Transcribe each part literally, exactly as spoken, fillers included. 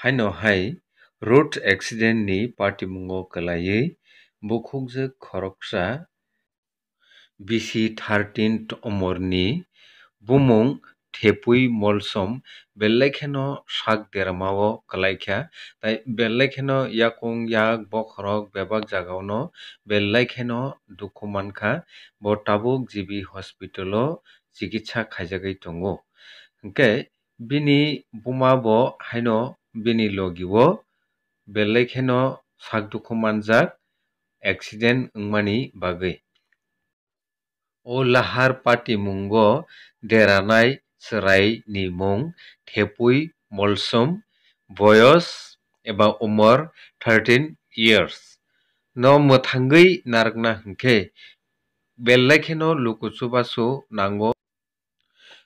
Haino hai road accident ni patimungo kwlaiwi bukhukjwk khoroksa bisi thirteen umorni bumung Thepui Molsom belai kheno sak dermao kwlaikha, tai belai kheno yakung yak bokhorok bebak jagao no belai kheno dukhu mankha, bo tabuk G B hospital o chikitsa khaijagwi tongo. Hwnkhe bini buma bo haino bini logi o belai kheno sak dukhu manjak accident wngmani bagwi. O lahar patimungo deranai chwraini mung Thepui Molsom, boyos eba umor thirteen years no mwthangwi narwkna hwnkhe belai kheno luku chubachu nango.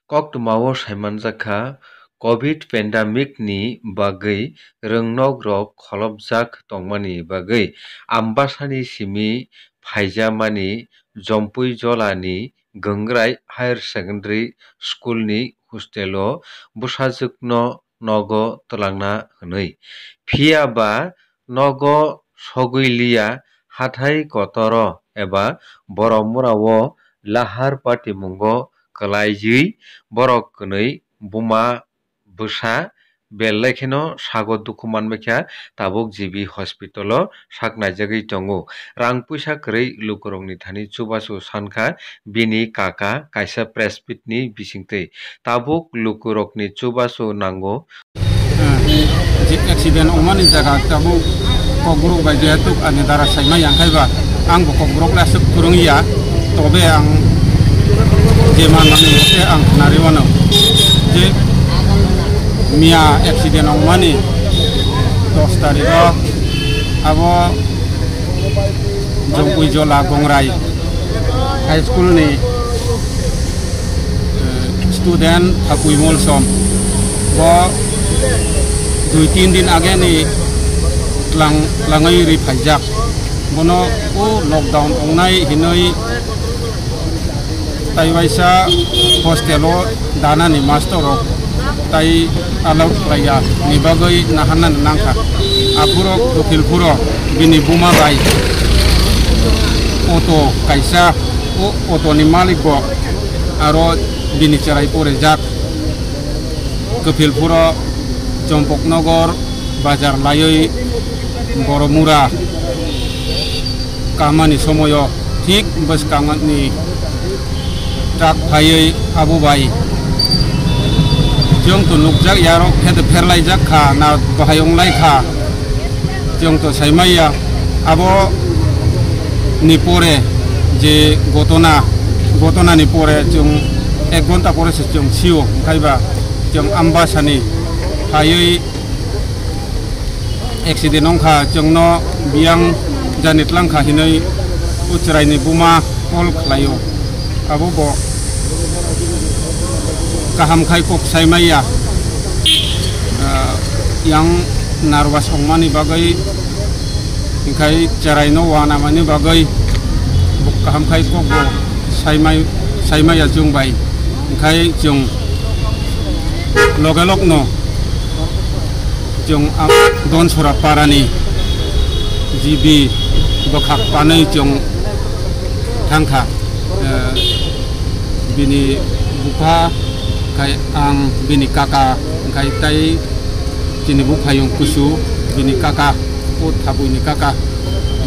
Koktwmao saimanjakha, covid pandemic ni bagwi rwngnok rok kholopjak tongmani bagwi Ambasani simi phaijamani Jompui Jolani Gangrai Higher Secondary School ni hostel o bwsajwkno nogo twlangna hwnwi. Phiya ba nogo sogwi liya, hathai kotoro eba borok mura o lahar patimungo kwlaiwi borok kwnwi buma bwsa belai kheno sago dukhu manbaikha, tabuk G B hospital o sak naijagwi tongo. Rang puisa kwrwi lukurokni thani chubachu sankha bini kaka kaisa press meet ni bisingtwi. Tabuk lukurokni chubachu nango. Ah, je accident wngmani jaga tabuk kokborok bai jehetu ani dara saimai yang khaiba, ang bo kokborok le aswk kwrwng ya, tobe ang je manmani se ang khnari wano je miya accident wngmani dos tarikh o abo Jongpui Jola Gongrai High School ni, eh, student Thapui Molsom. Bo dui tin din age ni tlang, tlangwi ri phaijak. Bono o lockdown wngnai hinwi tai waisa hostel o danani master rok tai allow khlaiya ni bagwi naharnani nangkha. Aphuru Dukilphuro bini buma bai auto kaisa, o auto ni malik bo aro bini cherai pore jak. Kwphilphuro Chompoknogor bazar laiwi Boromura kamani somoyo thik bwskangni truck phaiwi abo bai chwng to nukjak yarok khe to pherlaijak kha na bahai wnglai kha, chwng to saimaiya. Abo ni pore je gotona, gotona ni pore chwng ek ghonta pore se chwng sio, hwnkhe ba chwng Ambasani phaiwi accident wngkha, chwngno biyang jani tlangkha hinwi o chwraini buma call khlaio. Abo bo kaham khai kok sai maya, ah, yang nervous wngmani bagwi, hwnkhe chwraino uanamani bagwi bo kaham khai kok bo sai mai, sai maya chwng bai, hwnkhe chwng loge logno chwng a Donsora parani G B bwkhak panwi chwng thangkha. Eh, bini bupha khai ang bini kaka khai tai chini buphayung kusu bini kaka o thabuini kaka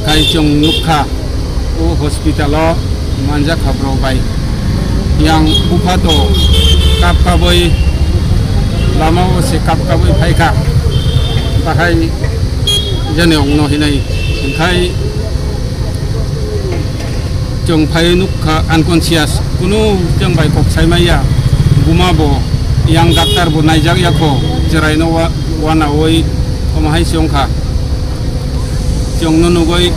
khai chwng nukha. O hospital o manjak kha borok bai. Yang bupha to kap kabwi lama o se kap kabwi phaikha. Bahai jani ongno hinai. Hwnkhe chwng phaiwi nukha unconscious. Kunu chwng bai kok sai maya. Buma bo yang doctor bo naijak ya kho. Chwraino wa-, wanawi omo hai se wngkha. Chwngno nugwi